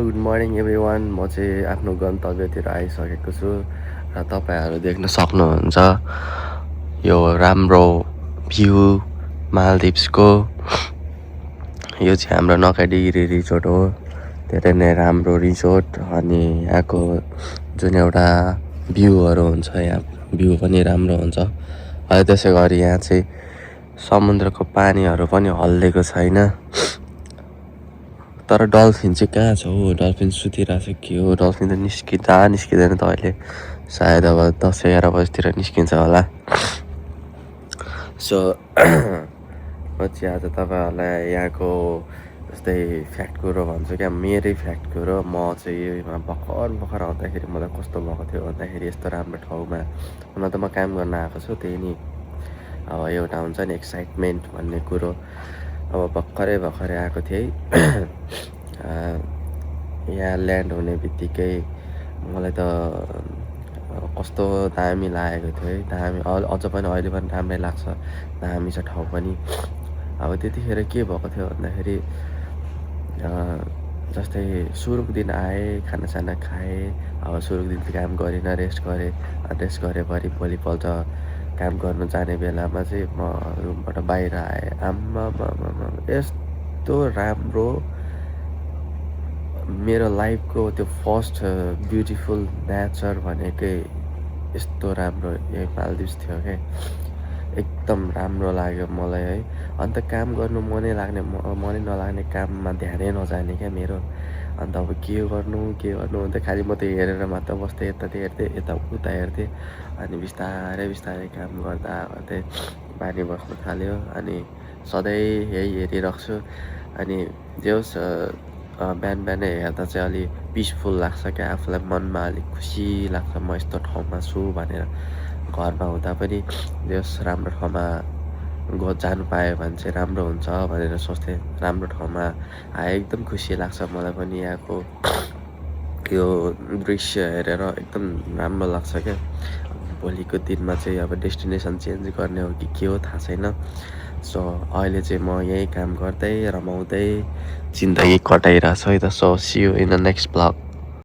Good morning everyone. म चाहिँ आफ्नो गन्तव्यतिर आइसकेको छु र तपाईँहरू देख्न सक्नुहुन्छ यो राम्रो भ्यू मालदिभ्सको। यो चाहिँ हाम्रो नकाइडिगिरी रिजोर्ट हो। धेरै नै राम्रो रिजोर्ट अनि यहाँको जुन एउटा भ्यूहरू हुन्छ, यहाँ भ्यू पनि राम्रो हुन्छ। अहिले त्यसै गरी यहाँ चाहिँ समुद्रको पानीहरू पनि हल्लेको छैन, तर डल्फिन चाहिँ कहाँ छ हो? डल्फिन सुतिरहेको छ कि हो? डल्फिन त निस्किँदैन त अहिले, सायद अब 10-11 बजीतिर निस्किन्छ होला। सो म चाहिँ आज तपाईँहरूलाई यहाँको जस्तै फ्याक्ट कुरो भन्छु क्या, मेरै फ्याक्ट कुरो। म चाहिँ भर्खर आउँदाखेरि मलाई कस्तो भएको थियो भन्दाखेरि, यस्तो राम्रो ठाउँमा हुन त म काम गर्न आएको छु, त्यही नि अब एउटा हुन्छ नि एक्साइटमेन्ट भन्ने कुरो। अब भर्खरै आएको थिएँ यहाँ ल्यान्ड हुने बित्तिकै मलाई त कस्तो दामी लागेको थियो है, दामी। अझ पनि अहिले पनि राम्रै लाग्छ, दामी छ ठाउँ पनि। अब त्यतिखेर के भएको थियो भन्दाखेरि जस्तै सुरुको दिन आएँ, खानासाना खाएँ। अब सुरुको दिन चाहिँ काम गरिनँ, रेस्ट गरेपछि भोलिपल्ट काम गर्नु जाने बेलामा चाहिँ म रुमबाट बाहिर आएँ। आम्मामामा यस्तो राम्रो, मेरो लाइफको त्यो फर्स्ट ब्युटिफुल नेचर भनेकै यस्तो राम्रो यही मालदिभ्स थियो क्या। एकदम राम्रो लाग्यो मलाई है। अन्त काम गर्नु मनै नलाग्ने, काममा ध्यानै नजाने क्या मेरो। अन्त अब के गर्नु अन्त खालि म त हेरेर मात्र बस्थेँ, यता उता हेर्थेँ। अनि बिस्तारै काम गर्दा बानी बस्नु थाल्यो। अनि सधैँ यही हेरिराख्छु। अनि जे होस् बिहानै हेर्दा चाहिँ अलि पिसफुल लाग्छ क्या, आफूलाई मनमा अलिक खुसी लाग्छ म यस्तो ठाउँमा छु भनेर। घरमा हुँदा पनि जे होस् राम्रो ठाउँमा जानु पायो भने चाहिँ राम्रो हुन्छ भनेर सोच्थेँ। राम्रो ठाउँमा आए एकदम खुसी लाग्छ मलाई पनि। यहाँको यो दृश्य हेरेर एकदम राम्रो लाग्छ क्या। भोलिको दिनमा चाहिँ अब डेस्टिनेसन चेन्ज गर्ने हो कि के हो थाहा छैन। सो अहिले चाहिँ म यही काम गर्दै रमाउँदै जिन्दगी कटाइरहेको छु है त। So see you in the next blog.